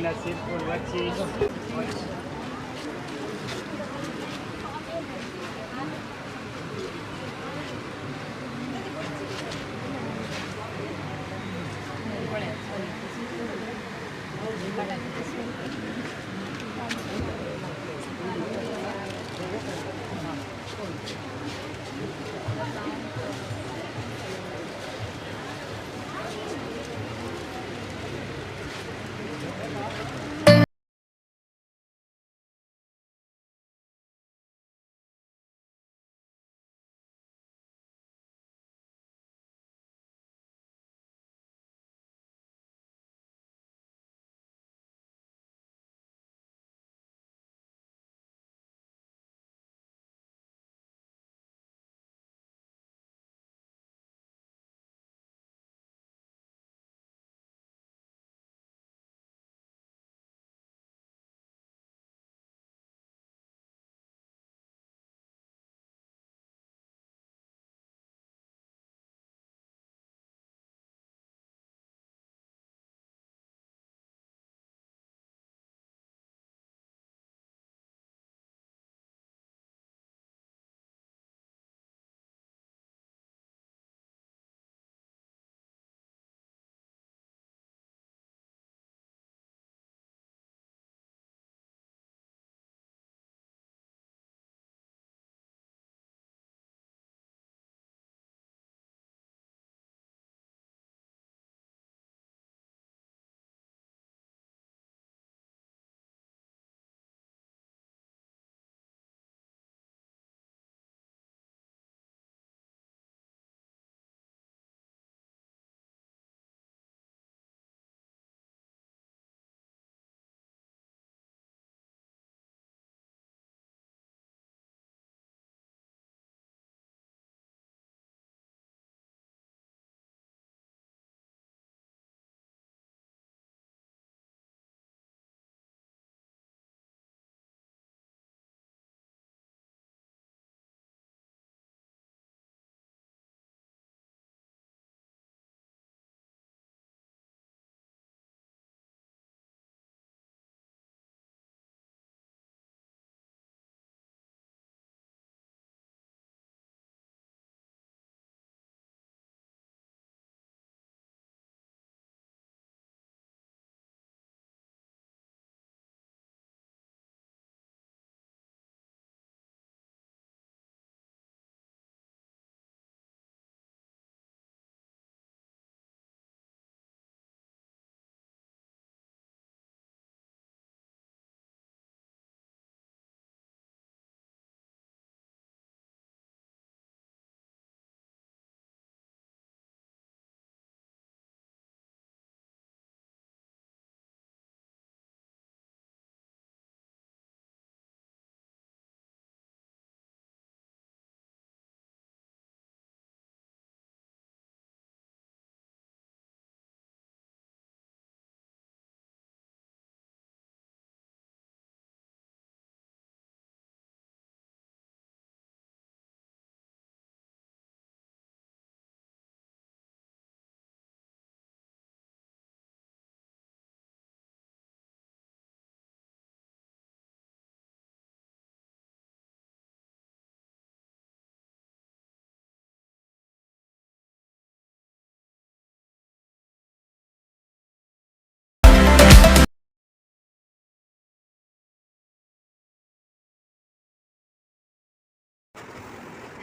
Designer cell phone watches. Watch.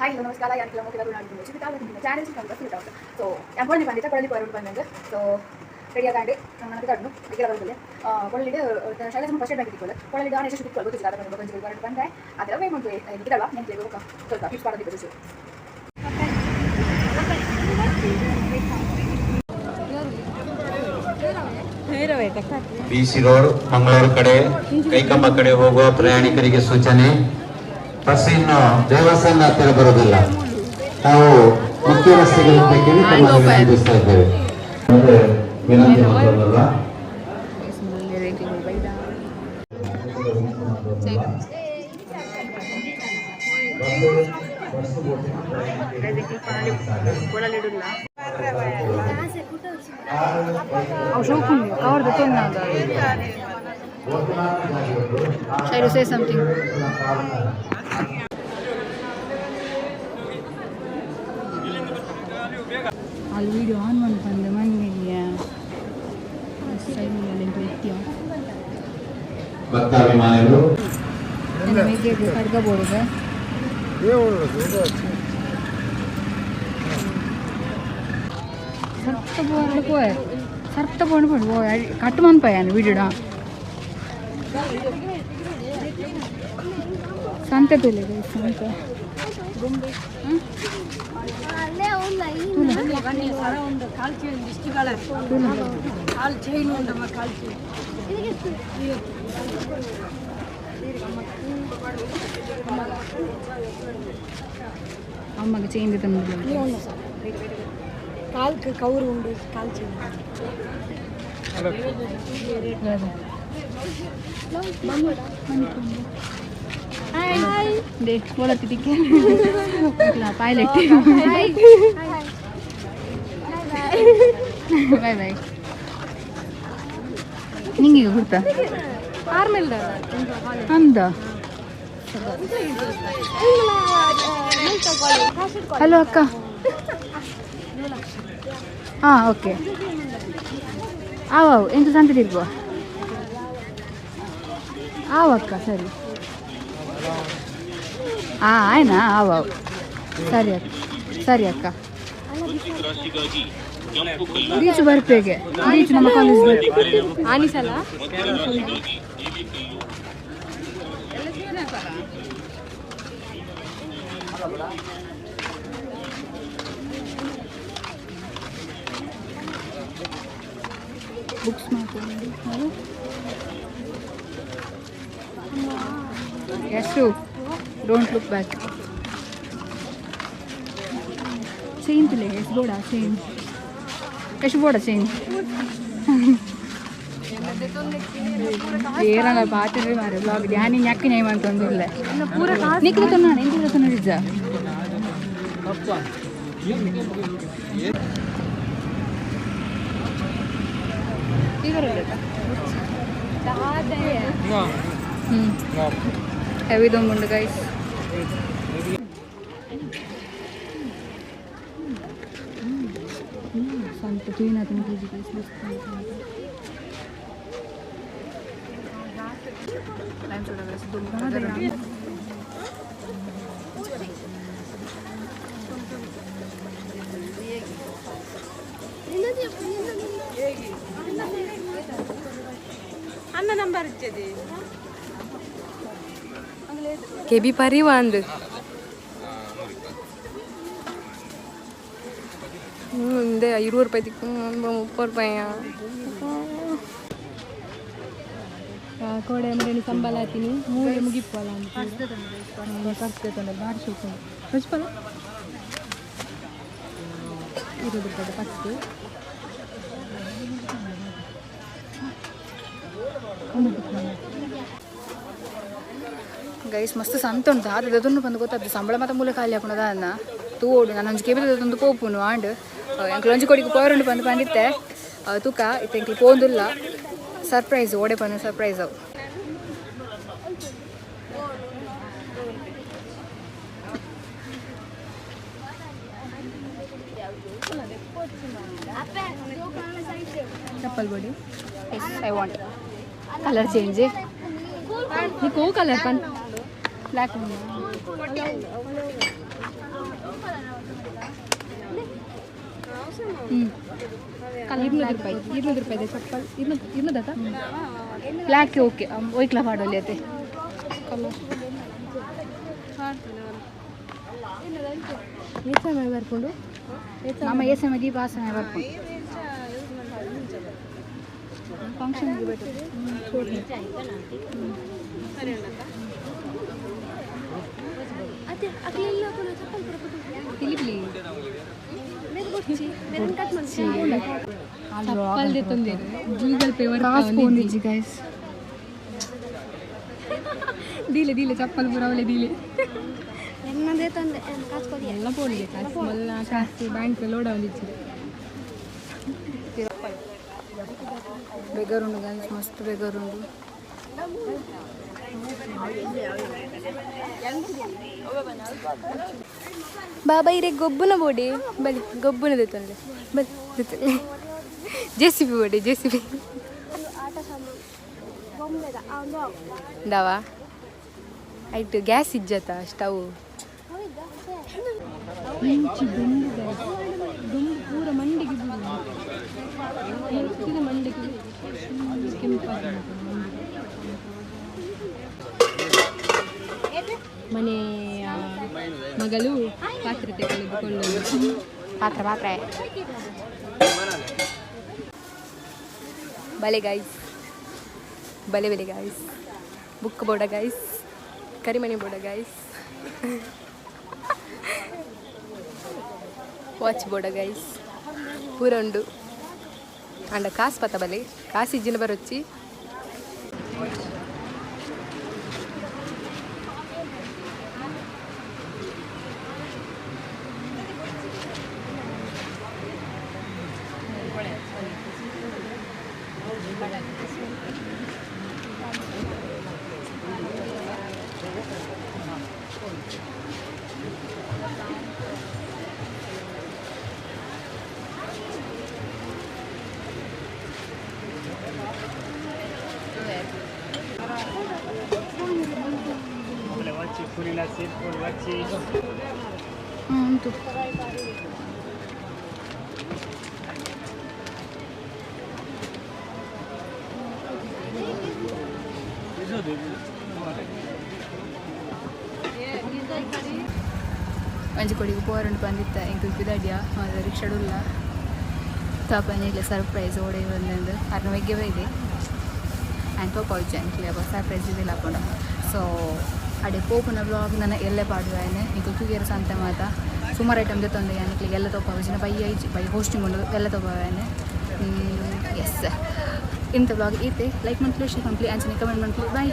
Hi, hello, ನಮಸ್ಕಾರ. ಯಾಕೆ Tulunadu channels ಸೊ ഞാൻ പൊള്ളി പണ്ടിട്ട് പൊള്ളി പോരോട് പറഞ്ഞത്. ಸೊ ರೆಡಿ ಆಗಾಂಡು ನನಗೆ ತಡ್ನು ಈಗ ಬರ್ತದೆ. പൊള്ളിಡ್ ಶೈಲಜ ಫಸ್ಟ್ ಬ್ಯಾಂಕ್ ಇಟ್ಕೊಳ್ಳಿ. പൊള്ളിಡ್ ಆನೆ ಎಷ್ಟು ಇಟ್ಕೊಳ್ಳಿ ಗೊತ್ತಿಲ್ಲ. ಅದನ್ನು ಕೊಂಚ ಹೊರಟು ಬಂದೆ ಅದೆಲ್ಲ ವೇ ಉಂಟು ನಿಗಿದಲ್ವಾ ನೆನಪು ಸ್ವಲ್ಪ ಟಿಪ್ಸ್ ಮಾಡೋದಿಕ್ಕೆ. ಬಿ ಸಿ ರೋಡ್ ಮಂಗಳೂರು ಕಡೆ, ಕೈಕಂಬ ಕಡೆ ಹೋಗುವ ಪ್ರಯಾಣಿಕರಿಗೆ ಸೂಚನೆ. ಬಸ್ ಇನ್ನು ದೇವಸ್ಥಾನ ಹತ್ತಿರ ಬರುವುದಿಲ್ಲ. ನಾವು ಮುಖ್ಯ ರಸ್ತೆಗೆ ಹೋಗಬೇಕೆಂದು ತಮ್ಮಲ್ಲಿ ವಿನಂತಿಸ್ತಾ ಇದ್ದೇವೆ. ಮತ್ತೆ ವಿನಂತಿ ಮಾತ್ರವಲ್ಲ. ಅವು ಶೋಕುಂಡು ಕವರ್ದ ತೊಂದ. Shall you say something? ಅಲ್ಲಿ ವಿಡಿಯೋ ಆನ್ ಮಾಡ್ಬಂದೆ ಮನ್ನಿಗೆ ಸೈಡ್ ಭಕ್ತಾಭಿಮಾನಿಗಳು ಕರ್ಗ ಬೋರ್ಡ್ ಸರ್ತ ಬೋರ್ಡ್ ಪೋಯೆ ಸರ್ತ ಬೋರ್ಡ್ ಬೋರ್ಡ್ ಪೋಯೆ ಕಟ್ ಮನ್ಪಾಯ ವಿಡಿಯೋಡ ಸಂತೆ ತುಲೆ ಸಂತೆ. ಅಮ್ಮಗೆ ಚೇಂಜ್ ತಂದು. ಕಾಲ್కి ಕೌರು ಉಂಡು, ಕಾಲ್ ಚೈನ್. They ಓಲತ್ತಿದ್ದಕ್ಕೆ ಪೈಲಟ್. Bye bye. ನಿಂಗೆ ಗುರ್ತಾ ಅಂದ. ಹಲೋ ಅಕ್ಕ. ಹಾಂ, ಓಕೆ. ಆವು ಎಂತ ಸಂತೆ ತಿರ್ಗುವ. ಆವು ಅಕ್ಕ, ಸರಿ. ಹಾಂ, ಆಯ್ನಾ? ಆವು ಆವು, ಸರಿ ಅಕ್ಕ, ಸರಿ ಅಕ್ಕ. ಬೀಚ್ ಬರ್ಪೇಗೆ, ಬೀಚ್ ನಮ್ಮ ಕಾಲೇಜ್. ಆನಿಸಲ. ಬುಕ್ಸ್ ಮಾಡ್ಕೊಂಡು. ಎಷ್ಟು? Don't look back. Chain ತುಲೆ ಎಷ್ಟು ಬೋಡ ಚೈನ್, ಎಷ್ಟು ಬೋಡ ಚೈನ್. ಏರಲ್ಲ ಪಾತ್ರೆ ಮಾರೆ ಬ್ಲಾಗ್ ಧ್ಯಾನಿ ñakki ನೇಮ್ ಅಂತ ಇಲ್ಲ. ನಿಕ್ಲು ತನ್ನ ಎಂತ ತನ್ನ ನಿಜ. ಹೆವಿ ದೊಂಬುಂಡು ಗೈಸ್. ಸಂತ ತೂಯಿನ ಪೂಜೆ ಗೈಸ್. ಅನ್ನ ನಂಬರ್ ಇಚ್ಚದೆ ಕೆಬಿ ಪರಿವಾಂದ್. இந்த 20 ರೂಪಾಯಿ, 30 ರೂಪಾಯಿ. ಕೋಡೆ ಮರೇಣಿ ಸಂಬಳ ಆತೀನಿ ಮೂಲೆ ಮುಗಿಪ್ಪಲ್ಲ ಅಂತ ಪರ್ಸ್ ಭಾರಿ ಶೋಕು. ಪಚ್ಪಲ 20 ರೂಪಾಯಿ ಪರ್ಸ್. ಗೈಸ್, ಮಸ್ತ್ ಸಂತ ಉಂಟು. ಆದ ದೊಂದು ಬಂದು ಗೊತ್ತಾಗ್ತದೆ. ಸಂಬಳ ಮಾತ ಮೂಲೆ ಖಾಲಿ ಹಾಕೋದ ಅನ್ನ ತೂ ಓಡು. ನಾನು ಒಂಜಿ ಕೇಬಲ್ ದೊಂದು ಪೋಪುನು ಆಂಡ್ ಎಂಕ್ಲು ಒಂಜಿ ಕೊಡಿಗೆ ಪೋರುಂಡು ಬಂದು ಬಂದಿತ್ತೆ ತೂಕ ಇತ್ತೆ ಎಂಕ್ಲು ಪೋಂದುಲ್ಲ. ಸರ್ಪ್ರೈಸ್ ಓಡೆ ಬಂದು ಸರ್ಪ್ರೈಸ್ ಅವು. ಚಪ್ಪಲ್ body. Yes, I want colour change. ನೀಕು colour ಪನ್. ಬ್ಲ್ಯಾಕ್. ಹ್ಞೂ. 200 ರೂಪಾಯಿ, 200 ರೂಪಾಯಿ ಇದೆ ಚಪ್ಪಲ್. 200, 200. Black okay. ಒಯ್ಕ್ಲ ಪಾಡೊಲಿ ಅತ್ತೆ. ಕಲರ್ ಏಚ ಬರ್ಕೊಂಡು. ನಮ್ಮ ಏಸಮ ದೀಪ ಆಸನ ಬರ್ಕೊಂಡು ಫಂಕ್ಷನ್ಗೆ ಬೇಕು. ತಿಲಿಪ್ಲಿ. ಚಪ್ಪಲ್ ತಂದೆ ಗೂಗಲ್ ಪೇ. ಕಾಸು ಪೋಂದಿಜ್ಜಿ ಗೈಸ್. ದೀಲೆ ದೀಲೆ ಚಪ್ಪಲ್ ಪೂರ ಅವಳೆ ದೀಲೆ. ಎಲ್ಲ ಪೋಣಿಗೆ ಕಾಸು ಮಲ್ಲ ಕಾಸು ಬ್ಯಾಂಕ್ ಲೋಡ ಒಂದಿಚ್ಚಿದೆ. ಬೆಗರುಂಡು ಗೈಸ್, ಮಸ್ತ್ ಬೆಗರುಂಡು. ಬಾಬಾ ಇರೆ ಗೊಬ್ಬುನ ಬೋಡಿ ಬಲಿ ಗೊಬ್ಬುನ ದೆತ್ತೊಂದೆ ಬಲಿ ದೆತ್ತೊಂದೆ ಜೆ ಸಿ ಬಿ ಬೋಡಿ ಜೆ ಸಿ ಬಿ. ದಾವಾ ಆಯ್ತು, ಗ್ಯಾಸ್ ಇಜ್ಜತ ಸ್ಟವ್. ಪೂರ ಮಂಡಿಗೆ, ಮಂಡಿಗೆ ಕೆಂಪಾಗಿ. ಮನೆಯ ಮಗಳು ಪಾತ್ರೆ ತೆಗೆದುಕೊಂಡು. ಪಾತ್ರೆ ಪಾತ್ರೆ. ಬಲೆ ಗೈಸ್, ಬಲೆ ಬಲೆ ಗೈಸ್, ಬುಕ್ ಬೋಡ ಗೈಸ್, ಕರಿಮಣಿ ಬೋಡ ಗೈಸ್, ವಾಚ್ ಬೋಡ ಗೈಸ್, ಪೂರ ಉಂಡು. ಅಂಡ ಕಾಸು ಪತ್ತ ಬಲೆ, ಕಾಸು ಇಜ್ಜಿನ ಬರೊಚ್ಚಿ. ಆಮೇಲೆ ವಚ್ಚಿ ಪುಲಿನ ಸೀರ್ಪುಲ್ ವಚ್ಚಿ. ಉಂಟು. ಒಂಜಿ ಕೊಡಿಗೆ ಪೋರುಂಡು ಬಂದಿತ್ತ ಎಂಕ್ ಪಿದಾಡ್ಯ ರಿಕ್ಷಾಡುಲ್ಲ ತಾಪನೆ ಇಲ್ಲ. ಸರ್ಪ್ರೈಸ್ ಓಡೆ ಬಂದಂದು ಅರ್ನ ಬಗ್ಗೆ ಬೈದೆ ಆ್ಯಂಡ್ ತೋಪಾವುಜಿ ಅಂಕ್ಲೆ ಸರ್ಪ್ರೈಸ್ ಇದಿಲ್ಲ ಹಾಕೊಂಡು. ಸೊ ಅಡೆ ಪೋಪುನ ಬ್ಲಾಗ್ ನನ್ನ ಎಲ್ಲೆ ಪಾಡುವಾನೆ. ಎಂಕುಲು ತೂಯೆರೆ ಸಂತೆ ಮಾತ ಸುಮಾರು ಐಟಮ್ ದೆತ್ತೊಂದೆ. ಯಾನಿಕ್ಲಿಗೆ ಎಲ್ಲ ತೋಪಾವುಜಿನ ಬೈ ಐಜಿ ಬೈ ಹೋಸ್ಟಿಂಗ್ ಉಂಡು, ಎಲ್ಲ ತೋಪಾವೇನೆ. ಎಸ್, ಇಂಥ ಬ್ಲಾಗ್ ಈತೆ. ಲೈಕ್ ಮನ್ಪುಲೆ, ಶೇರ್ ಮನ್ಪುಲೆ, ಅಂಚನೆ ಕಮೆಂಟ್ ಮನ್ಪುಲೆ. ಬಾಯ್.